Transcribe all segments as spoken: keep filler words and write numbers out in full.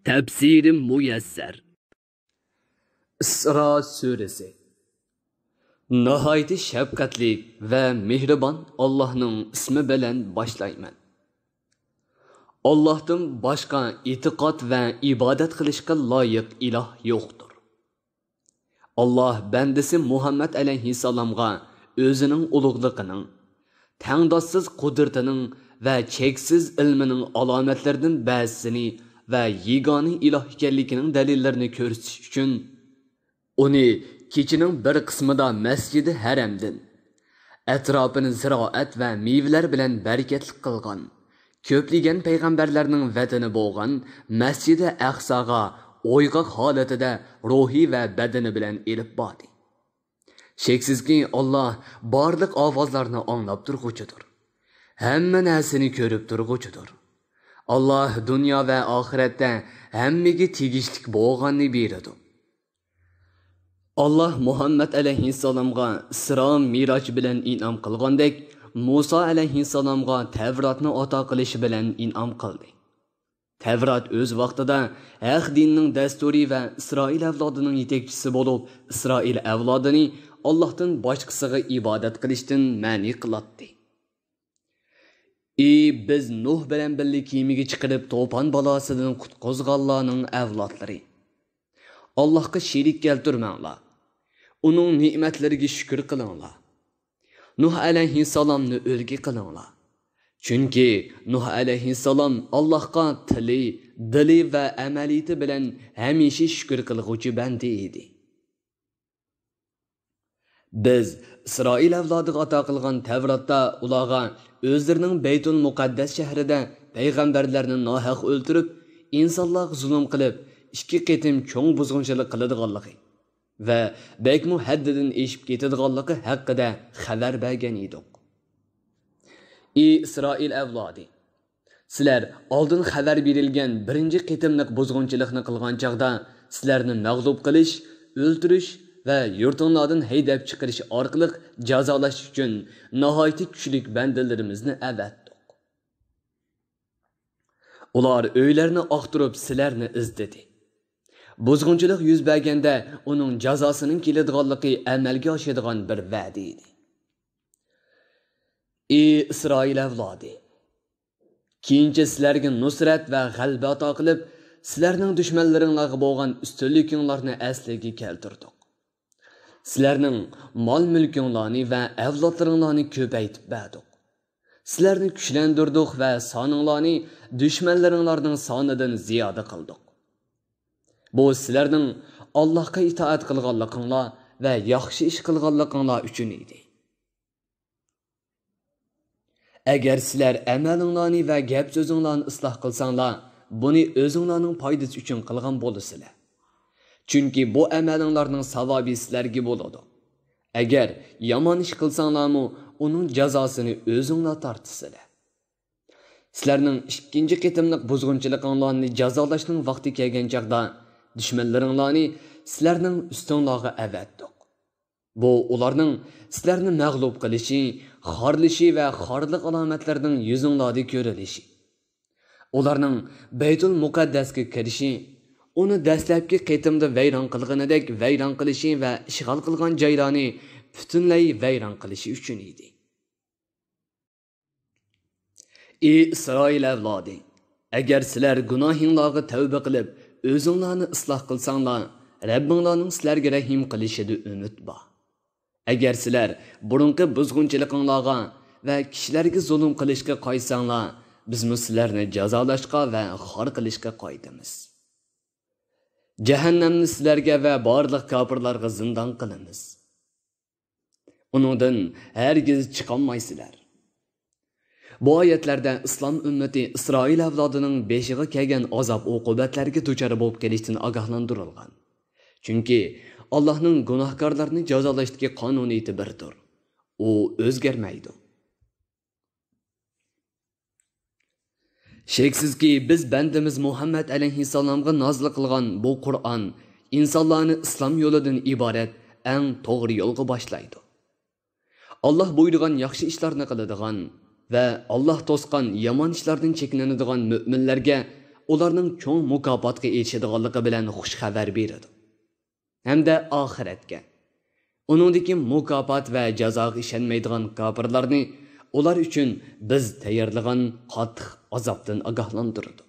تەپسىرى مۇيەسسەر. ئىسرا سۈرىسى. ناھايىتى شەپقەتلىك ۋە مېھرىبان ئاللاھنىڭ ئىسمى بىلەن باشلايمەن. ئاللاھتىن باشقا ئېتىقاد ۋە ئىبادەت قىلىشقا لايىق ئىلاھ يوقتۇر. ئاللاھ بەندىسى مۇھەممەد ئەلەيھىسسالامغا ئۆزىنىڭ ئۇلۇغلۇقىنىڭ، تەڭداشسىز قۇدرىتىنىڭ ۋە چەكسىز ئىلمىنىڭ ئالامەتلىرىدىن بەزىسىنى ۋە يېگانە ئىلاھ ئىكەنلىكىنىڭ دەلىللىرىنى كۆرسىتىش ئۈچۈن، ئۇنى كېچىنىڭ بىر قىسمىدا مەسچىدى ھەرەمدىن، ئەتراپىنى زىرائەت ۋە مېۋىلەر بىلەن بەرىكەتلىك قىلغان، كۆپلىگەن پەيغەمبەرلەرنىڭ ۋەتىنى بولغان مەسچىدى ئەقساغا ئويغاق ھالىتىدە روھى ۋە بەدىنى بىلەن ئېلىپ باردى. شەكسىزكى، ئاللاھ بارلىق ئاۋازلارنى ئاڭلاپ تۇرغۇچىدۇر. ھەممە نەرسىنى كۆرۈپ تۇرغۇچىدۇر. ئاللاھ دۇنيا ۋە ئاخىرەتتە ھەممىگە تېگىشلىك بولغاننى بېرىدۇ. ئاللاھ مۇھەممەد ئەلەيھىسسالامغا ئىسرا مىراج بىلەن ئىنئام قىلغاندەك، مۇسا ئەلەيھىسسالامغا تەۋراتنى ئاتا قىلىشى بىلەن ئىنئام قىلدى. تەۋرات ئۆز ۋاقتىدا ھەق دىننىڭ دەستۇرى ۋە ئىسرائىل ئەۋلادىنىڭ يېتەكچىسى بولۇپ، ئىسرائىل ئەۋلادىنى ئاللاھتىن باشقىسىغا ئىبادەت قىلىشتىن مەنئى قىلاتتى. ئى، بىز نۇھ بىلەن بىللە كېمىگە چىقىرىپ، توپان بالاسىدىن قۇتقۇزغانلارنىڭ ئەۋلادلىرى! ئاللاھقا شېرىك كەلتۈرمەڭلار. ئۇنىڭ نېمەتلىرىگە شۈكۈر قىلىڭلار. نۇھ ئەلەيھىسسالامنى ئۈلگە قىلىڭلار. چۈنكى نۇھ ئەلەيھىسسالام ئاللاھقا تىلى، دىلى ۋە ئەمەلىيىتى بىلەن ھەمىشە شۈكۈر قىلغۇچى بەندە ئىدى. بىز ئىسرائىل ئەۋلادىغا ئاتا قىلغان تەۋراتتا ئۇلارغا ئۆزلىرىنىڭ بەيتۇل مۇقەددەس شەھىرىدە پەيغەمبەرلەرنى ناھەق ئۆلتۈرۈپ، ئىنسانلارغا زۇلۇم قىلىپ، ئىككى قېتىم چوڭ بۇزغۇنچىلىق قىلىدىغانلىقى ۋە بەكمۇ ھەددىدىن ئېشىپ كېتىدىغانلىقى ھەققىدە خەۋەر بەرگەن ئىدۇق. ئى ئىسرائىل ئەۋلادى! سىلەر ئالدىن خەۋەر بېرىلگەن بىرىنچى قېتىملىق بۇزغۇنچىلىقنى قىلغان چاغدا، سىلەرنى مەغلۇپ قىلىش، ئۆلتۈرۈش ۋە يۇرتۇڭلاردىن ھەيدەپ چىقىرىش ئارقىلىق جازالاش ئۈچۈن ناھايىتى كۈچلۈك بەندىلىرىمىزنى ئەۋەتتۇق. ئۇلار ئۆيلەرنى ئاختۇرۇپ سىلەرنى ئىزدىدى. بۇزغۇنچىلىق يۈز بەرگەندە ئۇنىڭ جازاسىنىڭ كېلىدىغانلىقى ئەمەلگە ئاشىدىغان بىر ۋەدە ئىدى. ئى ئىسرائىل ئەۋلادى! كېيىنچە سىلەرگە نۇسرەت ۋە غەلىبە ئاتا قىلىپ، سىلەرنىڭ دۈشمەنلىرىڭلارغا بولغان ئۈستۈنلۈكۈڭلارنى ئەسلىگە كەلتۈردۇق. سىلەرنىڭ مال-مۈلكۈڭلارنى ۋە ئەۋلادلىرىڭلارنى كۆپەيتىپ بەردۇق. سىلەرنى كۈچلەندۈردۇق ۋە سانىڭلارنى دۈشمەنلىرىڭلارنىڭ سانىدىن زىيادە قىلدۇق. بۇ سىلەرنىڭ ئاللاھقا ئىتائەت قىلغانلىقىڭلار ۋە ياخشى ئىش قىلغانلىقىڭلار ئۈچۈن ئىدى. ئەگەر سىلەر ئەمەلىڭلارنى ۋە گەپ-سۆزۈڭلارنى ئىسلاھ قىلساڭلار، بۇنى ئۆزۈڭلارنىڭ پايدىسى ئۈچۈن قىلغان بولىسىلەر. چۈنكى بۇ ئەمەلىڭلارنىڭ ساۋابى سىلەرگە بولىدۇ. ئەگەر يامان ئىش قىلساڭلارمۇ، ئۇنىڭ جازاسىنى ئۆزۈڭلار تارتىسىلەر. سىلەرنىڭ ئىككىنچى قېتىملىق بۇزغۇنچىلىقىڭلارنى جازالاشنىڭ ۋاقتى كەلگەن چاغدا، دۈشمەنلىرىڭلارنى سىلەرنىڭ ئۈستۈڭلارغا ئەۋەتتۇق. بۇ ئۇلارنىڭ سىلەرنى مەغلۇپ قىلىشى، خارلىشى ۋە خارلىق ئالامەتلىرىنىڭ يۈزۈڭلاردا كۆرۈلۈشى، ئۇلارنىڭ بەيتۇل مۇقەددەسكە كىرىشى، ئۇنى دەسلەپكى قېتىمدا ۋەيران قىلغىنىدەك ۋەيران قىلىشى ۋە ئىشغال قىلغان جايلارنى پۈتۈنلەي ۋەيران قىلىشى ئۈچۈن ئىدى. ئى ئىسرائىل ئەۋلادى! ئەگەر سىلەر گۇناھىڭلارغا تەۋبە قىلىپ، ئۆزۈڭلارنى ئىسلاھ قىلساڭلار، رەببىڭلارنىڭ سىلەرگە رەھىم قىلىشىدا ئۈمىد بار. ئەگەر سىلەر بۇرۇنقى بۇزغۇنچىلىقىڭلارغا ۋە كىشىلەرگە زۇلۇم قىلىشقا قايتساڭلار، بىزمۇ سىلەرنى جازالاشقا ۋە خار قىلىشقا قايتىمىز. جەھەننەمنى سىلەرگە ۋە بارلىق كاپىرلارغا زىندان قىلىمىز. ئۇنىڭدىن ھەرگىز چىقالمايسىلەر. بۇ ئايەتلەردە ئىسلام ئۈممىتى ئىسرائىل ئەۋلادىنىڭ بېشىغا كەلگەن ئازاب-ئوقۇبەتلەرگە دۇچار بولۇپ قېلىشتىن ئاگاھلاندۇرۇلغان. چۈنكى ئاللاھنىڭ گۇناھكارلارنى جازالاشتىكى قانۇنىيىتى بىردۇر. ئۇ ئۆزگەرمەيدۇ. شەكسىزكى، بىز بەندىمىز مۇھەممەد ئەلەيھىسسالامغا نازىل قىلغان بۇ قۇرئان ئىنسانلارنى ئىسلام يولىدىن ئىبارەت ئەڭ توغرا يولغا باشلايدۇ. ئاللاھ بۇيرۇغان ياخشى ئىشلارنى قىلىدىغان ۋە ئاللاھ توسقان يامان ئىشلاردىن چەكلىنىدىغان مۆمىنلەرگە ئۇلارنىڭ چوڭ مۇكاپاتقا ئېرىشىدىغانلىقى بىلەن خۇش خەۋەر بېرىدۇ. ھەمدە ئاخىرەتكە، ئۇنىڭدىكى مۇكاپات ۋە جازاغا ئىشەنمەيدىغان كاپىرلارنى ئۇلار ئۈچۈن بىز تەييارلىغان قاتتىق ئازابتىن ئاگاھلاندۇرىدۇ.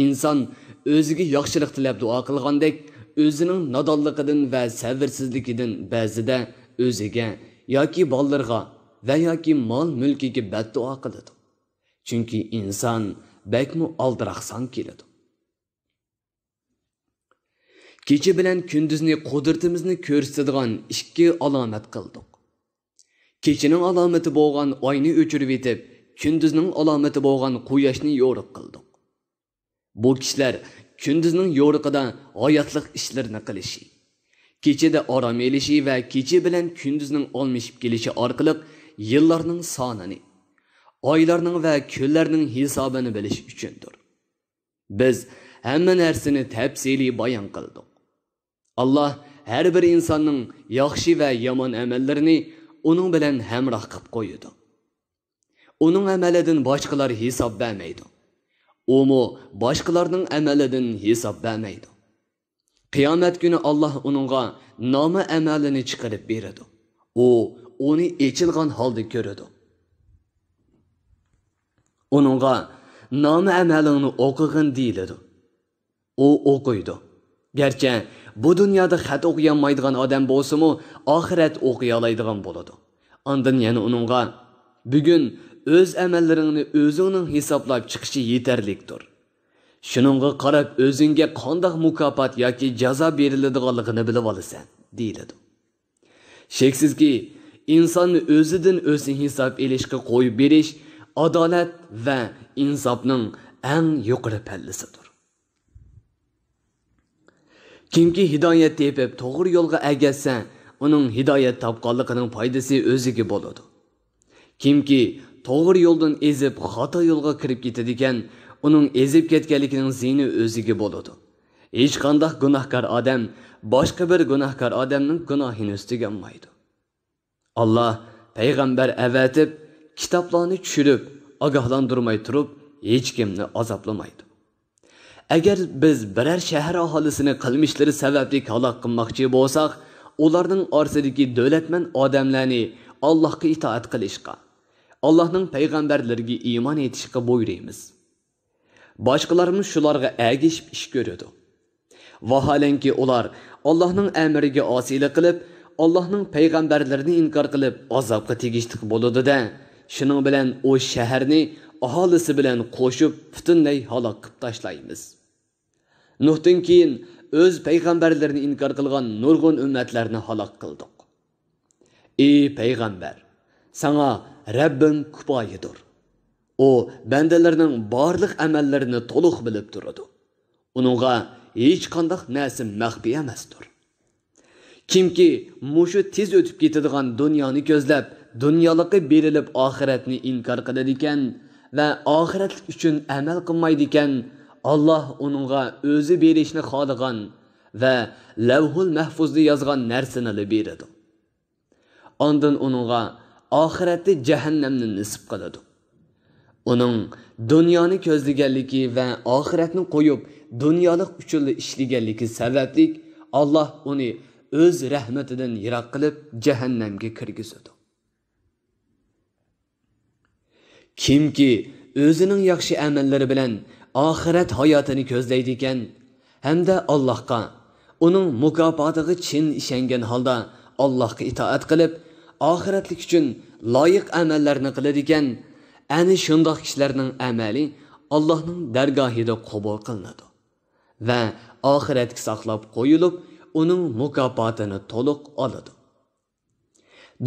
ئىنسان ئۆزىگە ياخشىلىق تىلەپ دۇئا قىلغاندەك، ئۆزىنىڭ نادانلىقىدىن ۋە سەۋرسىزلىكىدىن بەزىدە ئۆزىگە ياكى بالىلىرىغا ۋە ياكى مال-مۈلكىگە بەددۇئا قىلىدۇ. چۈنكى ئىنسان بەكمۇ ئالدىراقسان كېلىدۇ. كېچە بىلەن كۈندۈزنى قۇدرىتىمىزنى كۆرسىتىدىغان ئىككى ئالامەت قىلدۇق. كېچىنىڭ ئالامىتى بولغان ئاينى ئۆچۈرۈۋېتىپ، كۈندۈزنىڭ ئالامىتى بولغان قۇياشنى يورۇق قىلدۇق. بۇ كىشىلەر كۈندۈزنىڭ يورۇقىدا ھاياتلىق ئىشلىرىنى قىلىشى، كېچىدە ئارام ئېلىشى ۋە كېچە بىلەن كۈندۈزنىڭ ئالمىشىپ كېلىشى ئارقىلىق يىللارنىڭ سانىنى، ئايلارنىڭ ۋە كۈنلەرنىڭ ھېسابىنى بىلىش ئۈچۈندۇر. بىز ھەممە نەرسىنى تەپسىلىي بايان قىلدۇق. ئاللاھ ھەر بىر ئىنساننىڭ ياخشى ۋە يامان ئەمەللىرىنى ئۇنىڭ بىلەن ھەمراھ قىلىپ قويىدۇ. ئۇنىڭ ئەمەلىدىن باشقىلار ھېساب بەرمەيدۇ. ئۇمۇ باشقىلارنىڭ ئەمەلىدىن ھېساب بەرمەيدۇ. قىيامەت كۈنى ئاللاھ ئۇنىڭغا نامە ئەمەلىنى چىقىرىپ بېرىدۇ. ئۇ ئۇنى ئېچىلغان ھالدا كۆرىدۇ. ئۇنىڭغا نامە ئەمەلىڭنى ئوقۇغىن دېيىلىدۇ. ئۇ ئوقۇيدۇ. گەرچە بۇ دۇنيادا خەت ئوقۇيالمايدىغان ئادەم بولسىمۇ، ئاخىرەت ئوقۇيالايدىغان بولىدۇ. ئاندىن يەنە ئۇنىڭغا، بۈگۈن ئۆز ئەمەللىرىڭنى ئۆزۈڭنىڭ ھېسابلاپ چىقىشى يېتەرلىكتۇر. شۇنىڭغا قاراپ ئۆزۈڭگە قانداق مۇكاپات ياكى جازا بېرىلىدىغانلىقىنى بىلىۋالىسەن، دېيىلىدۇ. شەكسىزكى، ئىنساننى ئۆزىدىن ئۆزى ھېساب ئېلىشقا قويۇپ بېرىش ئادالەت ۋە ئىنساپنىڭ ئەڭ يۇقىرى پەللىسىدۇر. كىمكى ھىدايەت تېپىپ توغرا يولغا ئەگەشسە، ئۇنىڭ ھىدايەت تاپقانلىقىنىڭ پايدىسى ئۆزىگە بولىدۇ. كىمكى توغرا يولدىن ئېزىپ خاتا يولغا كىرىپ كېتىدىكەن، ئۇنىڭ ئېزىپ كەتكەنلىكىنىڭ زىيىنى ئۆزىگە بولىدۇ. ھېچقانداق گۇناھكار ئادەم باشقا بىر گۇناھكار ئادەمنىڭ گۇناھىنى ئۈستىگە ئالمايدۇ. ئاللاھ پەيغەمبەر ئەۋەتىپ، كىتابلارنى چۈشۈرۈپ، ئاگاھلاندۇرماي تۇرۇپ، ھېچكىمنى ئازابلىمايدۇ. ئەگەر بىز بىرەر شەھەر ئاھالىسىنى قىلمىشلىرى سەۋەبلىك ھالاك قىلماقچى بولساق، ئۇلارنىڭ ئارىسىدىكى دۆلەتمەن ئادەملەرنى ئاللاھقا ئىتائەت قىلىشقا، ئاللاھنىڭ پەيغەمبەرلىرىگە ئىمان ئېيتىشقا بۇيرۇيمىز. باشقىلارمۇ شۇلارغا ئەگىشىپ ئىش كۆرىدۇ. ۋاھالەنكى، ئۇلار ئاللاھنىڭ ئەمرىگە ئاسىيلىق قىلىپ، ئاللاھنىڭ پەيغەمبەرلىرىنى ئىنكار قىلىپ، ئازابقا تېگىشلىك بولىدۇ-دە، شۇنىڭ بىلەن ئۇ شەھەرنى ئاھالىسى بىلەن قوشۇپ پۈتۈنلەي ھالاك قىلىپ تاشلايمىز. نۇھتىن كېيىن ئۆز پەيغەمبەرلىرىنى ئىنكار قىلغان نۇرغۇن ئۈممەتلەرنى ھالاك قىلدۇق. ئى پەيغەمبەر، ساڭا رەببىڭ كۇپايىدۇر. ئۇ بەندىلىرىنىڭ بارلىق ئەمەللىرىنى تولۇق بىلىپ تۇرىدۇ. ئۇنىڭغا ھېچقانداق نەرسە مەخپىي ئەمەستۇر. كىمكى مۇشۇ تېز ئۆتۈپ كېتىدىغان دۇنيانى كۆزلەپ، دۇنيالىققا بېرىلىپ ئاخىرەتنى ئىنكار قىلىدىكەن ۋە ئاخىرەتلىك ئۈچۈن ئەمەل قىلمايدىكەن، ئاللاھ ئۇنىڭغا ئۆزى بېرىشنى خالىغان ۋە لەۋھۇل مەھفۇزدا يازغان نەرسىنىلا بېرىدۇ. ئاندىن ئۇنىڭغا ئاخىرەتتە جەھەننەمنى نېسىپ قىلىدۇ. ئۇنىڭ دۇنيانى كۆزلىگەنلىكى ۋە ئاخىرەتنى قويۇپ، دۇنيالىق ئۈچۈنلا ئىشلىگەنلىكى سەۋەبلىك، ئاللاھ ئۇنى ئۆز رەھمىتىدىن يىراق قىلىپ، جەھەننەمگە كىرگۈزىدۇ. كىمكى ئۆزىنىڭ ياخشى ئەمەللىرى بىلەن ئاخىرەت ھاياتىنى كۆزلەيدىكەن ھەمدە ئاللاھقا، ئۇنىڭ مۇكاپاتىغا چىن ئىشەنگەن ھالدا ئاللاھقا ئىتائەت قىلىپ، ئاخىرەتلىك ئۈچۈن لايىق ئەمەللەرنى قىلىدىكەن، ئەنە شۇنداق كىشىلەرنىڭ ئەمەلى ئاللاھنىڭ دەرگاھىدا قوبۇل قىلىنىدۇ ۋە ئاخىرەتكە ساقلاپ قويۇلۇپ، ئۇنىڭ مۇكاپاتىنى تولۇق ئالىدۇ.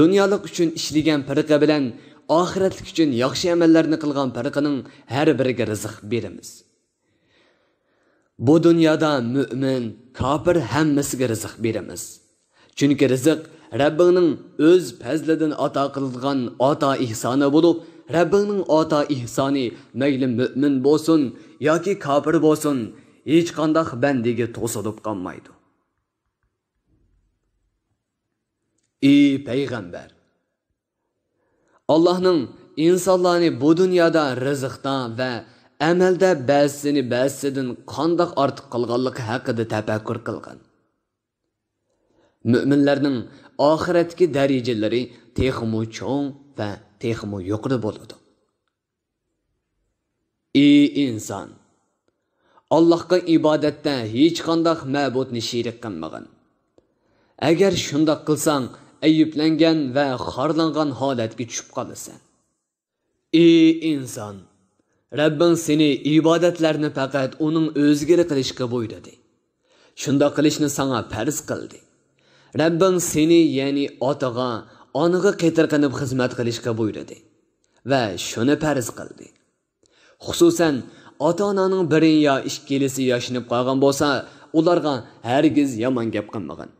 دۇنيالىق ئۈچۈن ئىشلىگەن پىرقە بىلەن ئاخىرەتلىك ئۈچۈن ياخشى ئەمەللەرنى قىلغان پىرقىنىڭ ھەر بىرىگە رىزىق بېرىمىز. بۇ دۇنيادا مۆمىن، كاپىر ھەممىسىگە رىزىق بېرىمىز. چۈنكى رىزىق رەببىڭنىڭ ئۆز پەزلىدىن ئاتا قىلىدىغان ئاتا ئېھسانى بولۇپ، رەببىڭنىڭ ئاتا ئېھسانى مەيلى مۆمىن بولسۇن ياكى كاپىر بولسۇن، ھېچقانداق بەندىگە توسۇلۇپ قالمايدۇ. ئى پەيغەمبەر! ئاللاھنىڭ ئىنسانلارنى بۇ دۇنيادا رىزىقتا ۋە ئەمەلدە بەزىسىنى بەزىسىدىن قانداق ئارتۇق قىلغانلىقى ھەققىدە تەپەككۇر قىلغىن. مۆمىنلەرنىڭ ئاخىرەتتىكى دەرىجىلىرى تېخىمۇ چوڭ ۋە تېخىمۇ يۇقىرى بولىدۇ. ئى ئىنسان! ئاللاھقا ئىبادەتتە ھېچقانداق مەبۇدنى شېرىك قىلمىغىن. ئەگەر شۇنداق قىلساڭ، ئەيىبلەنگەن ۋە خارلانغان ھالەتكە چۈشۈپ قالىسەن. ئى ئىنسان! رەببىڭ سېنى ئىبادەتلەرنى پەقەت ئۇنىڭ ئۆزىگىلا قىلىشقا بۇيرۇدى. شۇنداق قىلىشنى ساڭا پەرز قىلدى. رەببىڭ سېنى، يەنى ئاتىغا، ئانىغا قېتىرقىنىپ خىزمەت قىلىشقا بۇيرۇدى ۋە شۇنى پەرز قىلدى. خۇسۇسەن، ئاتا-ئاناڭنىڭ بىرى يا ئىككىلىسى ياشىنىپ قالغان بولسا، ئۇلارغا ھەرگىز يامان گەپ قىلمىغىن.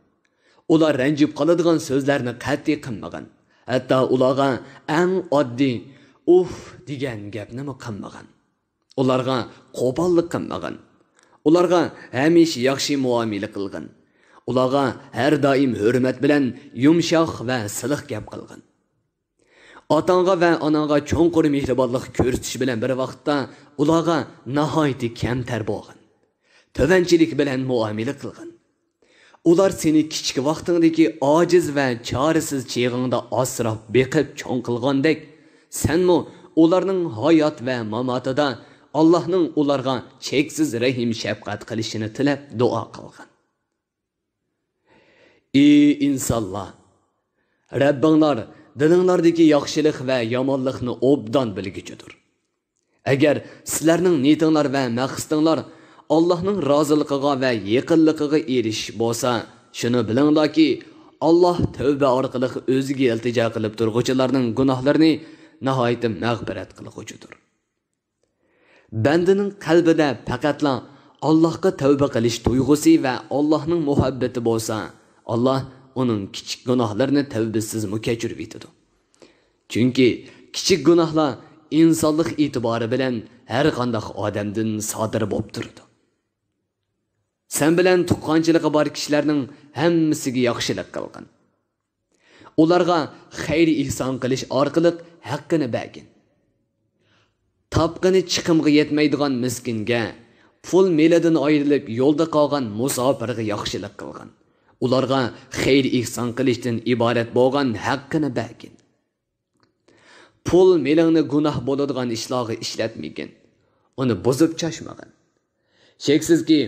ئۇلار رەنجىپ قالىدىغان سۆزلەرنى قەتئىي قىلمىغىن. ھەتتا ئۇلارغا ئەڭ ئاددىي «ئۇف» دېگەن گەپنىمۇ قىلمىغىن. ئۇلارغا قوپاللىق قىلمىغىن. ئۇلارغا ھەمىشە ياخشى مۇئامىلە قىلغىن. ئۇلارغا ھەر دائىم ھۆرمەت بىلەن يۇمشاق ۋە سىلىق گەپ قىلغىن. ئاتاڭغا ۋە ئاناڭغا چوڭقۇر مېھرىبانلىق كۆرسىتىش بىلەن بىر ۋاقىتتا ئۇلارغا ناھايىتى كەمتەر بولغىن. تۆۋەنچىلىك بىلەن مۇئامىلە قىلغىن. ئۇلار سېنى كىچىك ۋاقتىڭدىكى ئاجىز ۋە چارىسىز چېغىڭدا ئاسراپ بېقىپ چوڭ قىلغاندەك، سەنمۇ ئۇلارنىڭ ھايات ۋە ماماتىدا ئاللاھنىڭ ئۇلارغا چەكسىز رەھىم شەپقەت قىلىشىنى تىلەپ دۇئا قىلغىن. ئى ئىنسانلار! رەببىڭلار دىلىڭلاردىكى ياخشىلىق ۋە يامانلىقنى ئوبدان بىلگۈچىدۇر. ئەگەر سىلەرنىڭ نىيىتىڭلار ۋە مەقسىتىڭلار ئاللاھنىڭ رازىلىقىغا ۋە يېقىنلىقىغا ئېرىشىش بولسا، شۇنى بىلىڭلاركى، ئاللاھ تەۋبە ئارقىلىق ئۆزىگە ئىلتىجا قىلىپ تۇرغۇچىلارنىڭ گۇناھلىرىنى ناھايىتى مەغپىرەت قىلغۇچىدۇر. بەندىنىڭ قەلبىدە پەقەتلا ئاللاھقا تەۋبە قىلىش تۇيغۇسى ۋە ئاللاھنىڭ مۇھەببىتى بولسا، ئاللاھ ئۇنىڭ كىچىك گۇناھلىرىنى تەۋبىسىزمۇ كەچۈرۈۋېتىدۇ. چۈنكى كىچىك گۇناھلار ئىنسانلىق ئېتىبارى بىلەن ھەر قانداق ئادەمدىن سادىر بولۇپ تۇرىدۇ. سەن بىلەن تۇغقانچىلىقى بار كىشىلەرنىڭ ھەممىسىگە ياخشىلىق قىلغىن. ئۇلارغا خەير ئېھسان قىلىش ئارقىلىق ھەققىنى بەرگىن. تاپقىنى چىقىمغا يەتمەيدىغان مىسكىنگە، پۇل مېلىدىن ئايرىلىپ يولدا قالغان مۇساپىرغا ياخشىلىق قىلغىن. ئۇلارغا خەير ئېھسان قىلىشتىن ئىبارەت بولغان ھەققىنى بەرگىن. پۇل مېلىڭنى گۇناھ بولىدىغان ئىشلارغا ئىشلەتمىگىن. ئۇنى بۇزۇپ چاچمىغىن. شەكسىزكى،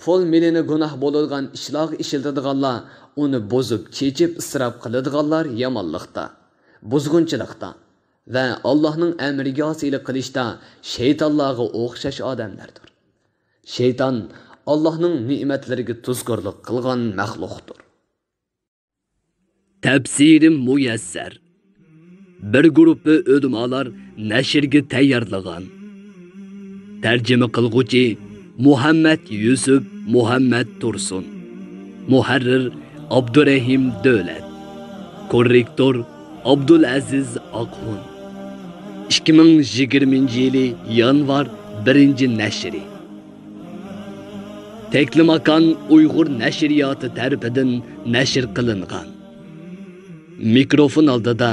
پۇل مېلىنى گۇناھ بولىدىغان ئىشلارغا ئىشلىتىدىغانلار، ئۇنى بۇزۇپ چېچىپ ئىسراپ قىلىدىغانلار يامانلىقتا، بۇزغۇنچىلىقتا ۋە ئاللاھنىڭ ئەمرىگە ئاسىيلىق قىلىشتا شەيتانلارغا ئوخشاش ئادەملەردۇر. شەيتان ئاللاھنىڭ نېمەتلىرىگە تۇزكورلۇق قىلغان مەخلۇقتۇر. تەپسىرى مۇيەسسەر. بىر گۇرۇپپا ئۆلىمالار نەشرگە تەييارلىغان. تەرجىمە قىلغۇچى مۇھەممەد يۈسۈپ مۇھەممەد تۇرسۇن. مۇھەررىر ئابدۇرەھىم دۆلەت. كوررېكتور ئابدۇلئەزىز ئاقخۇن. ئىككى مىڭ يىگىرمىنچى يىلى يانۋار بىرىنچى نەشرى. تەكلىماكان ئۇيغۇر نەشرىياتى تەرىپىدىن نەشر قىلىنغان. مىكروفون ئالدىدا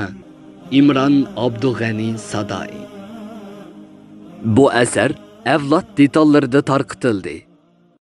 ئىمران ئابدۇغەنى سادائى. بۇ ئەسەر ئەۋلاد دېتاللىرىدا تارقىتىلدى.